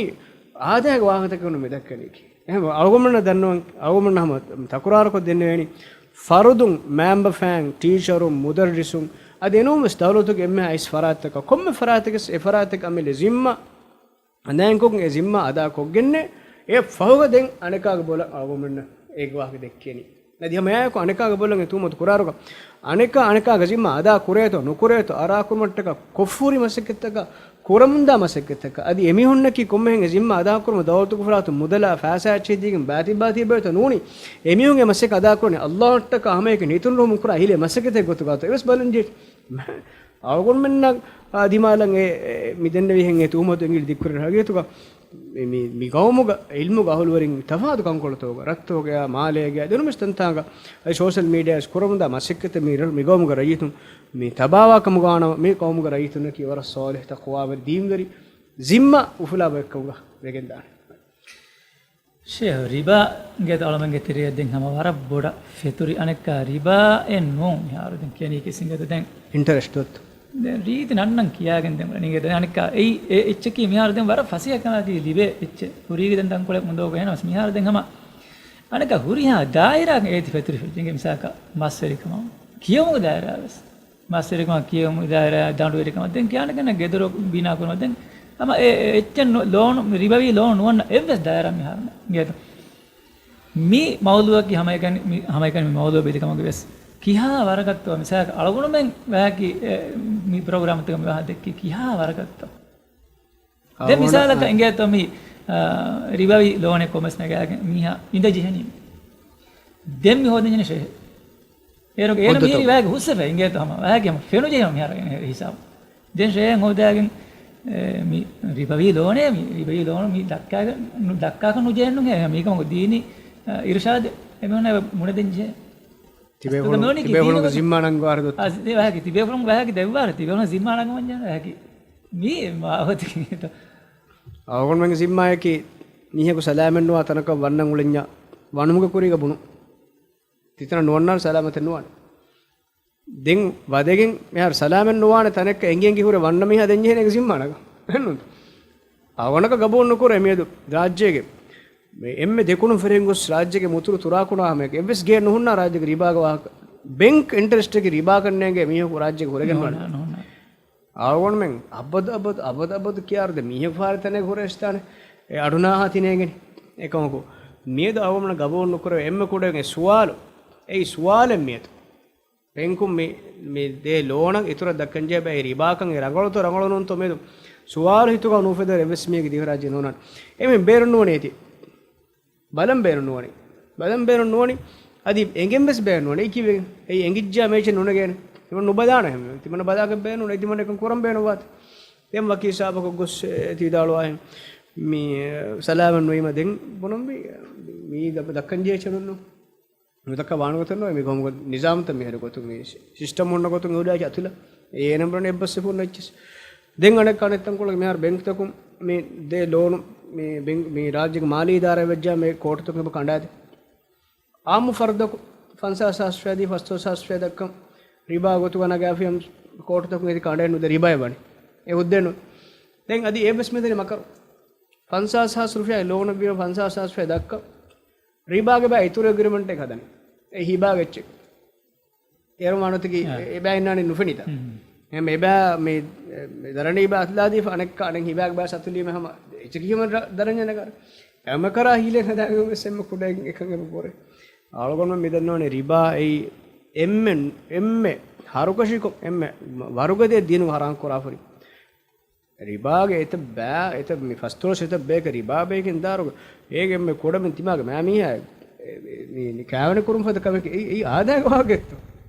އާދައިގެ ވާހަކަތަކެއް ނޫން މި ދައްކަނީކީ. އެހެން އަޅުގަނޑުމެންނަށް ދަންނަވަން، އަޅުގަނޑުމެންނަށް ހަމަ ތަކުރާރުކޮށް ދެންނެވޭނީ، ފަރުދުން، މައިންބަފައިން، ޓީޗަރުން، މުދައްރިސުން، އަދި އެނޫންވެސް ދައުލަތުގެ އެންމެހާ އިސް ފަރާތްތަކަށް، ކޮންމެ ފަރާތެކެސް އެ ފަރާތެއްގެ އަމިއްލަ ޒިންމާ، އަނދާންކޮށް އެ ޒިންމާ އަދާކޮށްގެންނެ، އެ ފަހުގަ ދެން އަނެކާގެ ބޮލަށް އަޅުގަނޑުމެންނަށް އޭގެ ވާހަކަ ދެއްކޭނީ. އަދި ހަމަ އެއާއެކު އަނެކާގެ ބޮލަށް އެ ތުހުމަތު ކުރާރުގަ، އަނެކާ އަނެކާގެ ޒިންމާ އަދާ ކުރޭތޯ ނުކުރޭތޯ، އަރާކުރުމަށްޓަކާ ކޮށްފޫރި މަސައްކަތްތަކާ، ކުރަމުންދާ މަސައްކަތްތަކާ، އަދި އެމީހުންނަކީ ކޮންމެހެން އެ ޒިންމާ އަދާކުރުމަށް ދައުލަތުގެ ފަރާތުން މުދަލާ ފައިސާ އެއްޗެއް ދީގެން ބާތިބާތިބޭތޯ ނޫނީ، އެމީހުން އެ މަސައްކަތް އަދާކުރަނީ އައްލާހަށްޓަކާ ހަމައެކަނި ހިތުން ރުހުމުން ކުރާ ހިލޭ މަސައްކަތެއް ގޮތުގަތޯ އެވެސް ބަލަންޖެހޭ. އަޅުގަނޑުމެންނަށް، އާ، ދިމާލަށް އެ، އެ، މި ދެންނެވިހެން އެ ތުހުމަތު އެނގިލި ދިއްކުރެއް ހަގީގަތުގަ މި، މި، މި ގައުމުގަ އިލްމުގެ އަހުލުވެރިން ތަފާތު ކަންކޮޅުތަކުގަ، ރަށްތަކުގަޔާ، މާލޭގަޔާ، ދެންނެވިސް ތަންތާނގަ، އަދި ސޯޝަލް މީޑިއާ ވެސް ކުރަމުންދާ މަސައްކަތަށް މި ރަށް، މި ގައުމުގެ ރައްޔިތުން މި ތަބާވާ ކަމުގަ ވާނަމަ، މި ގައުމުގެ ރައްޔިތުންނަކީ ވަރަށް ޞާލިޙު، ތަޤްވާވެރި، ދީންވެރި، ޒިންމާ އުފުލާ ބައެއްކަމުގަ ވެގެންދާނެ. ޝޭހް، ރިބާ އިނގޭތޯ އަޅުމެންގެ ތެރެއަށް ދެން ހަމަ ވަރަށް ބޮޑަށް ފެތުރި. އަނެއްކާ ރިބާއެއް ނޫން މިހާރު ދެން ކިޔަނީ ކިސިނގޭތޯ ދެން؟ އިންޓަރެސްޓް އޮތް. ދެން ރީތި ނަންނަން ކިޔާގެން ދެން އަނެގެ ދެން އަނެއްކާ އެއީ އެ އެއްޗަކީ މިހާރު ދެން ވަރަށް ފަސޭހަކަމާ ލިބޭ އެއްޗެއް. ކުރީގެ ދެން ތަންކޮޅެއް މުދޯގަ ހެނަސް މިހާރު ދެން ހަމަ އަނެއްކާ ހުރިހާ ދާއިރާގެ އޭތި ފެތުރިފައި އެނގޭ މިސާލަކަށް މަސްވެރިކަމަށް ކިޔެވުމުގެ ދާއިރާ ވެސް. މަސްވެރިކަމަށް ކިޔެވުމުގެ ދާއިރާ ދަނޑުވެރިކަމަށް ދެން ކިޔާނެ ގެންނަ ގެދޮރު ބިނާ ކުރުމަށް ދެން ހަމަ އެ އެ އެއްޗެއް ނު-، ލޯނު ރިބަވީ ލޯނު ނުވަންނަ އެއްވެސް ދާއިރާ މިހާރު ގޭތޯ. މި މައުލޫއަކީ ހަމައެކަނި، މި ހަމައެކަނި މި މައުލޫ ބެލި ކަމުގެ ވެސް ކިހާ ވަރަކަށްތޯ މިސާލަކަށް އަޅުގަނޑުމެން ވަޔަކީ، އެ، މި ޕްރޮގްރާމްތަކަށް މި ވާހަ ދެއްކީ ކިހާ ވަރަކަށްތޯ. ދެން އަޅުގަނޑު މިސާލަކަށް އަ- އިނގޭތޯ މި، އާ، ރިބަވީ ލޯނެއް ކޮމެސް ނަގާގެން މީހާ އިނދެ ޖެހެނީ. ދެން މި ހޯދަން ޖެހެނީ ޝޭހެއް. އޭރުގެ އޭރު ހުއްދަތަށް. މީރި ވައިގެ ހުސްވެފަ އިނގޭތޯ ހަމަ ވައިގެ ހަމަ ފެނުޖެހި މިހާރު ހިސާބު. ދެން ޝޭހެއް ހޯދާގެން، އެ، މި ރިބަވީ ލޯނޭ، މި ރިބަވީ ލޯނު މި ދައްކާގެ، ނު-، ދައްކާކަށް ނުޖެހެންނު ހޭ، މީކަމަކު ދީނީ، އަ، އިރުޝާދު އެމީހުންނަށް މުނެދެން ޖެހޭ. ތިބޭފުޅުން، މިވަނީ ތިބޭފުޅުންގެ ދީނުގެ ޒިންމާ ނަންގަވާ ދޮއްތަ؟ އަ، ދެ ވަހަކި ތިބޭފުޅުން ވަހަކި ދެއްވާރު ތިބޭފުޅުން ޒިންމާ ނަންގަވަން ޖެހޭ ވަހަކި. މީ މާ އޮތީ. އަޅުގަނޑުމެންގެ ޒިންމާއަކީ މީހަކު ސަލާމެއް ނުވާ ތަނަކަށް ވަންނަން އުޅެންޏާ ވަނުމުގެ ކުރީގަ ބުނު. ތިތަނަށް ނުވަންނާނެ ސަލާމަތެއް ނުވާނެ. ދެން ވަދެގެން މިހާރު ސަލާމެއް ނުވާނެ ތަނެއްގަ އެނގި އެނގި ހުރެ ވަންނަ މީހާ ދެން ޖެހޭނެ އޭގެ ޒިންމާ ނަގަން. އެހެންނޫންތަ؟ އަވަނަކަށް ގަބޫލު ނުކުރޭ މިއަދު ރާއްޖޭގެ މި އެންމެ ދެކުނު ފެރިން ގޮސް ރާއްޖޭގެ މުތުރު ތުރާކުނާ ހަމަޔަކަށް އެއްވެސް ގެއެއް ނުހުންނާ ރާއްޖޭގެ ރިބާގެ ވާހަކަ. ބެންކް އިންޓަރެސްޓެއްގެ ރިބާކަން ނޭނގޭ މީހަކު ރާއްޖޭގަ ހުރެގެން ނުވާނެ. ނުހުންނާ، ނުހުންނާ. އަޅުގަނޑުމެން އަބަދު، އަބަދު، އަބަދު، އަބަދު ކިޔާރު ދެ މީހަކު ފާރި ތަނެއް ހުރޭ ސްތާނެ. އެ އަޑުނާހާ ތިނޭގެނި. އެކަމަކު، މިއަދު އަޅުގަނޑު ގަބޫލު ނުކުރެވޭ އެންމެ ކުޑަ އެއް ސުވާލު. އެއީ ސުވާލެއް މިއަދު. ބެންކުން މި، މި ދޭ ލޯނަށް އިތުރަށް ދައްކަން ޖެހޭ ބައި ރިބާކަން އެ ރަނގަޅުތޯ ރަނގަޅު ނޫންތޯ މިއަދު ސުވާލު ހިތުގަ ނުއުފެދޭ އެއްވެސް މީހެއްގެ ދިވެހިރާއްޖެ ނޯންނާނެ. އެމެން ބޭރުން ނުވަނީ އޭތި. ބަލަން ބޭނުން ނުވަނީ. ބަލަން ބޭނުން ނުވަނީ. އަދި އެނގެން ވެސް ބޭނުން ނުވަނީ. ކިވެގެން؟ އެއީ އެނގިއްޖާ މޭޗެއް ނުނެގޭނެ. ތިމަން ނުބަލާނެ ހެން. ތިމަން ބަލާކަށް ބޭނުން ނުވަނީ. ތިމަން އެކަން ކުރަން ބޭނުން ވާތީ. ދެން ވަކި ހިސާބަކަށް ގޮސް، އެ، ތި ވިދާޅުވާހެން. މި، އެ، ސަލާމަތް ނުވީމަ ދެން ބުނަންވީ، މީ ދަ-، ދައްކަން ޖެހޭ އެއްޗެއް ނޫން. ނުދައްކާ ވާނެ ގޮތެއް ނުވޭ. މި ގައުމުގެ ނިޒާމްތައް މިހެރި ގޮތުން މި ސި-، ސިސްޓަމް ހުންނަ ގޮތުން އެ ހުރިހާ އަތުލަ. އޭނަ ބުނަން އެއްބަސްވެފަ ހުންނަ އެއްޗެއް. ދެން އަނެއްކާ އަނެއް ތަންކޮޅެއް މިހާރު ބެންކްތަކުން މި ދޭ ލޯނު މި ބެން-، މި ރާއްޖޭގެ މާލީ އިދާރާ ވެއްޖާ މި ކޯޓުތަކުން އެބަ ކަނޑާދޭ. އާއްމު ފަރުދަކު ފަންސާސް ހާސް ރުފިޔާ ދީ ފަސްތޯސް ހާސް ރުފިޔާ ދައްކަން ރިބާ ގޮތުގަ ނަގާފިޔަމް ކޯޓުތަކުން އެދި ކަނޑައެއް ނުދޭ ރިބާއެއް ވަނީ. އެ ހުއްދައެއް ނު-، ދެން އަދި އެ ވެސް މިދަނީ މަކަރު. ފަންސާސް ހާސް ރުފިޔާ ލޯނަށް ވީމަ ފަންސާސް ހާސް ރުފިޔާ ދައްކަން ރިބާގެ ބައި އިތުރު އެގްރިމަންޓެއް ހަދަނީ. އެ ހިބާގެ އެއްޗެއް. އޭރު މާނަތަކީ އާ. އެ-، އެބައި އިންނާނީ ނުފެނިތަ؟ ހުން. އެހެން އެބައި މި، މި ދަރަނީ ބައި އަތުލާދީފަ އަނެއްކާ އަނެއް ހިބާގެ ބައި ސަތުލީމެ ހަމަ އެއްޗަކީ ހަމަ ރަ-، ދަރަންޏަށް ނަގާރަ. އެމަކަރާ ހީލެއް ހަދާގެން ވެސް އެންމެ ކުޑައިން އެކަން އެބަ ކުރޭ. އަޅުގަނޑުމެން މި ދަންނަވަނީ ރިބާ އެއީ އެންމެ، އެންމެ ހަރުކަށިކޮށް، އެންމެ ވަރުގަދަ ދީނުގަ ހަރާން ކުރާފަރި. ރިބާގެ އެތައް ބައި، އެތައް މި ފަސްދޮޅަސް އެތައް ބަޔަކަށް ރިބާ ބޭކިން ދާރުގަ އޭގެ އެންމެ ކުޑަމިން ތިމާގެ މާ މީހާ އެ، އެ، މި، މި ކާވެނި ކުރުން ފަދަ ކަމެކޭ. އެއީ، އެއީ އާދައިގެ ވާހަކައެއްތޯ.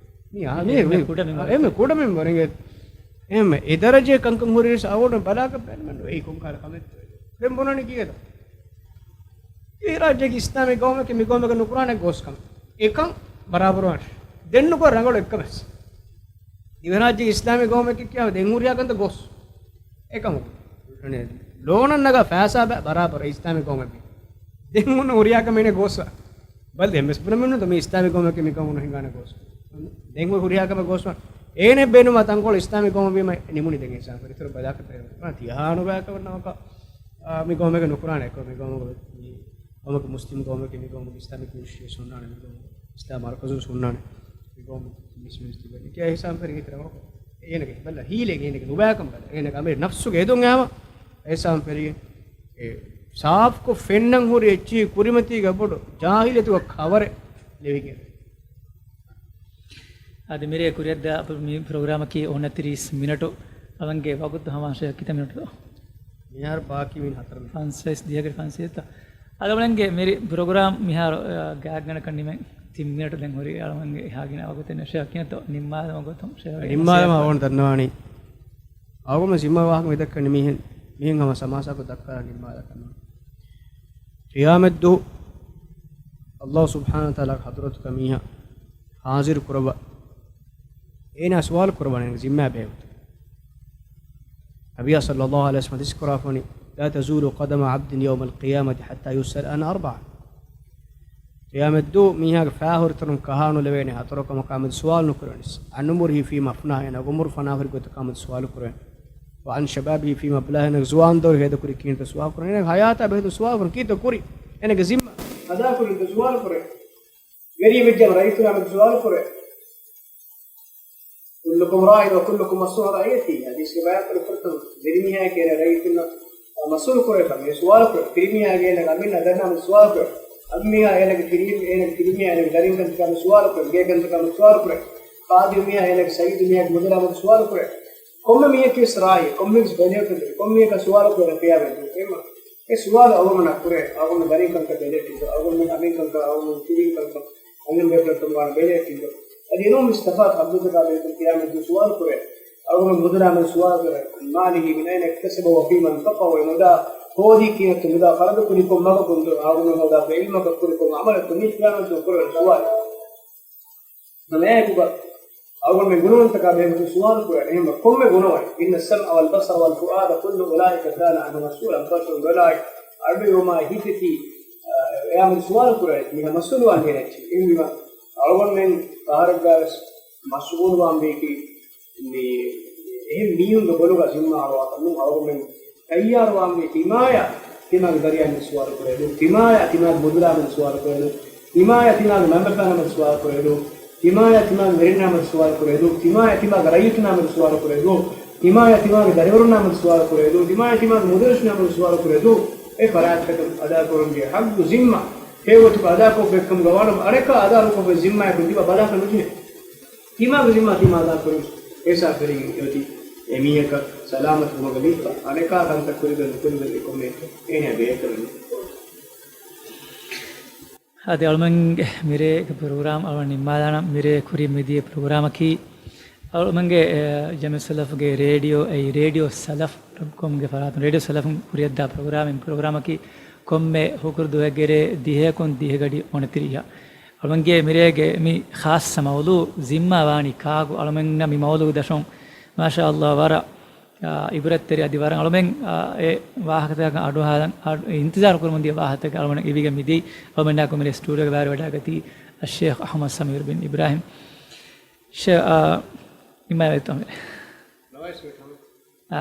މީ އާ، މީ، އެންމެ މީ، ކުޑަމިން އާ، ވަރަށް. އެންމެ ކުޑަމިން ވަރެގެ. އެންމެ އެ ދަރަޖައެއް ކަންކަން ހުރި އަވަޑު ބަލާކަށް ބޭނުމެއް ނުވޭ. ކޮން ކާލަ ކަމެއްތޯ. ދެން ބުނަނީ ކީއެއްތޯ؟ އެ ރާއްޖޭގެ އިސްލާމީ ގައުމަކީ މި ގައުމެއްގަ ނުކުރާނެ ގޯސް ކަމެއް. އެކަން ބަރާބަރުވާނެ. ދެން ނުކުރާ ރަނގަޅު އެއްކަމެއް. ދިވެހިރާއްޖޭގެ އިސްލާމީ ގައުމެއް ކިޔާ ދެން ހުރިހާ ކަންތައް ގޯސް. އެކަމަކު، އަނެ، ލޯނަށް ނަގާ ފައިސާ ބަ-، ބަރާބަރު އިސްލާމީ ގައުމެއް ވީ. ދެން ހުންނަ ހުރިހާ ކަމެއް ގޯސް. ބަލަ ދެން ވެސް ބުނަމުން ދޯ މި އިސްލާމީ ގައުމެއް މި ގައުމުން ހިނގާނެ ގޯސް. ދެން ހުރިހާ ކަމެއް ގޯސް ވާން. އޭނެ ބޭނުމާ ތަންކޮޅު އިސްލާމީ ގައުމެއް ވީމަ ނިމުނީ ދެން އިސާން ފެރިތުރު ބަލާކަށް ތިހާނު ބަޔަކަށް ވަންނަވަކަށް، އާ، މި ގައުމެއްގަ ނުކުރާނެ އެކަމަކު މި ގައުމުގަ މި ހަމަކަ މުސްލިމް ގައުމެކޭ، މި ގައުމުގެ އިސްލާމިކް އިންސްޓިޓިއުޓްސް ހުންނާނެ، މި ގައުމު އިސްލާމް މަރުކަޒު ހުންނާނެ، މި ގައުމު މިސް މިނިސްޓްރީ ވެ ކިޔާ ހިސާބުން ފެރިގެން އޭނަގެ ބަލަ ހީލެއް އޭނަގެ ނުބައިކަން ބަލަ އޭނަގެ އަމި ނަފްސުގެ އެދުން އާމަ އެހްސާން ފެރިގެން އެ ސާފްކޮށް ފެންނަން ހުރި އެއްޗިހި ކުރިމަތީގަ ބޮޑު ޖާހިލިއްޔަތުގެ ކަވަރެއް ލެވިގެން. އަދި މިރޭ ކުރިއަށްދާ މި ޕްރޮގްރާމަކީ އޮނަތިރީސް މިނެޓު. އަވަންގެ ވަގުތު ހަމަ ޝޭޚް ކިތައް މިނެޓު؟ މިހާރު ބާކީ މިން ހަތަރު މިނެޓް. ފަންސައިސް ދިޔަގެ ފަންސައިސްތަ؟ އަޅުގަނޑުގެ މިރި ޕްރޮގްރާމް މިހާރު، އާ، ގާތްގަނޑަކަށް ނިމެން ތިން މިނެޓު ދެން ހުރި އަޅުގަނޑުގެ ހާގިނަ ވަގުތެއް ނެށޭ ކިޔަންތޯ ނިންމާލަމާ ގޮތުން ޝޭޚް ނިންމާލަމާ އަވަން ދަންނަވާނީ. އަޅުގަނޑު ޒިންމާ ވާހަކަ މި ދައްކަނީ މިހެން، މިހެން ހަމަ ސަމާސާކޮށް ދައްކާލާ ނިންމާލާކަށް ނޫން. ޤިޔާމަތްދުވަހު ﷲ ސުބްޙާނަހޫ ވަތަޢާލާގެ ޙަޟްރަތުގަ މީހާ ޙާޟިރު ކުރައްވާ، އޭނާ ސުވާލު ކުރައްވާނެ ޒިންމާ ބެހޭ ގޮތުން. ނަބިއްޔާ ޞައްލައްލާހު ޢަލައިހި ވަސައްލަމަ ޙަދީޘް ކުރައްވާފަ ވަނީ، لا تزول قدم عبد يوم القيامة حتى يسأل عن أربع. ޤިޔާމަތްދުވަހު މީހާގެ ފާހުރިތަނުން ކަހާނުލެވޭނެ ހަތަރު ކަމަކާމެދު ސުވާލު ނުކުރެވެނީސް. عن عمره فيما أفناه، އޭނަގެ އުމުރު ފަނާކުރި ގޮތަކާމެދު ސުވާލު ކުރެވޭނެ. وعن شبابه فيما أبلاه، އޭނަގެ ޒުވާންދައުރު ހޭދަކުރީ ކިހިނެއްތޯ ސުވާލު ކުރޭ. އޭނަގެ ހަޔާތާ ބެހޭ ސުވާލު ކުރޭ. ކީއްތޯ ކުރީ؟ އޭނަގެ ޒިންމާ އަދާކުރީތޯ ސުވާލު ކުރޭ. ވެރި ވެއްޖެ ރައްޔިތުންނާމެދު ސުވާލު ކުރޭ. كلكم راع وكلكم مسؤول عن رعيته. ޙަދީޘްގެ ބަޔާންކުރި ފުރަތަމަ ވެރިމީހާއަކީ އޭނަ ރައްޔިތުންނަށް މަސްއޫލު ކުރެވޭ ކަމެއް ސުވާލު ކުރޭ. ފިރިމީހާއަކީ އޭނަގެ އަމިއްލަ ދަރިންނާމެދު ސުވާލު ކުރޭ. އަންމީހާ އޭނަގެ ފިރި، އޭނަގެ ފިރިމީހާ އޭނަގެ ދަރިންކަންތަކާމެދު ސުވާލު ކުރޭ. ގޭކަންތަކާމެދު ސުވާލު ކުރޭ. ޚާދިމް މީހާ އޭނަގެ ސައްޔިދު މީހާގެ މުދަލާމެދު ސުވާލު ކުރޭ. ކޮންމެ މީހަކީވެސް ރާޢީ، ކޮންމެއަކަސް ބެލެހެއްޓުންތެރި، ކޮންމެއަކަސް ސުވާލު ކުރޭ ކިޔާމައްޗަށް. އެހެންވީމަ އެ ސުވާލު އަޅުގަނޑަށް ކުރޭ، އަޅުގަނޑު ދަރިންކަންކަން ބެލެހެއްޓިއްޖެ، އަޅުގަނޑު އަމިއްލަ ކަންކަން، އަޅުގަނޑު ފިރިހެން ކަންކަން، އަންހެން ބޭފުޅަށް ބެލެހެއްޓިއްޖެ. އަދި އެނޫންވެސް ތަފާތު ޙައްދުތަކާ ބެހޭ ކިޔާމައްޗަށް ސުވާލު ކުރޭ. އަޅުގަނޑު މުދަލާމެދު ސުވާލު ކުރޭ. عن ماله من أين اكتسبه وفيما أنفقه، އެ މުދާ ހޯދީ ކިހިނެއްތޯ، މުދާ ޚަރަދު ކުރީ ކޮން މަގަކުންތޯ، އަޅުގަނޑު ހޯދާފަ ޢިލްމަކަށް ކުރި ކޮން ޢަމަލެއްތޯ، މީ ކިޔާމައްޗަށް ކުރެވޭ ސުވާލު. ހަމައެކުގަ އަޅުގަނޑުމެން ގުނަވަންތަކާ ބެހޭގޮތުން ސުވާލު ކުރޭ. އެހެންވީމަ ކޮންމެ ގުނަވައެއް، إن السمع والبصر والفؤاد كل أولئك كان عنه مسؤولا. ބަސަރު، ބަލާއި، އަޑުއިވުމާއި ހިތެތީ، އަ، އެއާމެދު ސުވާލު ކުރޭ. މީހާ މަސްއޫލުވާން ޖެހޭ އެއްޗެއް. އެހެންވީމަ އަޅުގަނޑުމެން ފަހަރެއްގަވެސް މަޝްޣޫލުވާން ވީކީ، މި އެހެން މީހުންގެ ބޮލުގަ ޒިންމާ އަޅުވާކަށް ނޫން. އަޅުގަނޑުމެން ތައްޔާރުވާންވީ ތިމާޔާ ތިމާގެ ދަރިޔާމެދު ސުވާލު ކުރެވޭ ދުވަހު، ތިމާޔާ ތިމާގެ މުދަލާމެދު ސުވާލު ކުރެވޭ ދުވަހު، ތިމާޔާ ތިމާގެ މަންމަފާނާމެދު ސުވާލު ކުރެވޭ ދުވަހު، ތިމާޔާ ތިމާގެ ވެރިންނާމެދު ސުވާލު ކުރެވޭ ދުވަހު، ތިމާޔާ ތިމާގެ ރައްޔިތުންނާމެދު ސުވާލު ކުރެވޭ ދުވަހު، ތިމާޔާ ތިމާގެ ދަރިވަރުންނާމެދު ސުވާލު ކުރެވޭ ދުވަހު، ތިމާޔާ ތިމާގެ މުދައްރިސުންނާމެދު ސުވާލު ކުރެވޭ ދުވަހު، އެ ފަރާތްތަކަށް އަދާކުރަންޖެހޭ ޙައްޤު ޒިންމާ ހެޔޮގޮތަކަށް އަދާކޮށްފައިވެއްކަމުގަ ވާނަމަ، އަނެކާ އަދާނުކޮށްފައި ޒިންމާއަކުން ތިބާ ބަލާކަށް ނުޖެހޭ. ތިމާގެ ޒިންމާ ތިމާ އަދާކުރުން. އެސާ ފެރިގެން އެއޮތީ އެމީހަކަށް ސަލާމަތުވުމުގަ މީތިބަ އަނެކާ ކަންތައް ކުރިގެން ނުކުރިގެން އެކަމެއް އޭނާ ބޭކަލުން. އަދި އަޅުމެންގެ މިރޭގެ ޕްރޮގްރާމް އަޅުމެން ނިންމާލާނަން. މިރޭ ކުރިން މިދިޔަ ޕްރޮގްރާމަކީ އަޅުމެންގެ، އެ، ޖަމިއްޔަތުއްސަލަފުގެ ރޭޑިއޯ، އެއީ ރޭޑިއޯ ސަލަފް ޑޮޓް ކޮމްގެ ފަރާތުން، ރޭޑިއޯ ސަލަފުން ކުރިއަށްދާ ޕްރޮގްރާމް. އެ ޕްރޮގްރާމަކީ ކޮންމެ ހުކުރު ދުވަހެއްގެ ރޭ ދިހައަކުން ދިހަގަޑި އޮނަތިރީހަށް. އަޅުމެންގެ މިރޭގެ މި ޚާއްޞަ މައުޟޫޢު ޒިންމާ ވާނީ ކާކު؟ އަޅުމެންނަށް މި މައުޟޫޢުގެ ދަށުން، މާޝާﷲ، ވަރަށް، އާ، އިބްރަތްތެރި އަދި ވަރަށް އަޅުމެން، އާ، އެ ވާހަކަތަކަށް އަޑުއަހާލަން، އަޑު، އިންތިޒާރު ކުރަމުން ދިޔަ ވާހަކަތަކެއް އަޅުމެން އިވިގެން މިދިޔައީ. އަޅުމެންނާއެކު މިރޭ ސްޓޫޑިއޯގަ ބައިވެރިވެވަޑައިގަތީ އައްޝޭޚް އަޙްމަދު ސަމީރު ބިން އިބްރާހިމް. ޝޭ، އާ، އިމާމް އެތަން. އާ،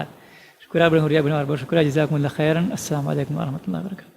ޝުކުރާ ބުނެ ހުރިޔާ ބުނެ ވަރަށް ބޮޑަށް ޝުކުރާ، ޖަޒާކުމުﷲ ޚައިރަން. އައްސަލާމު ޢަލައިކުމް ވަރަޙްމަތުﷲ ވަބަރަކާތުހު.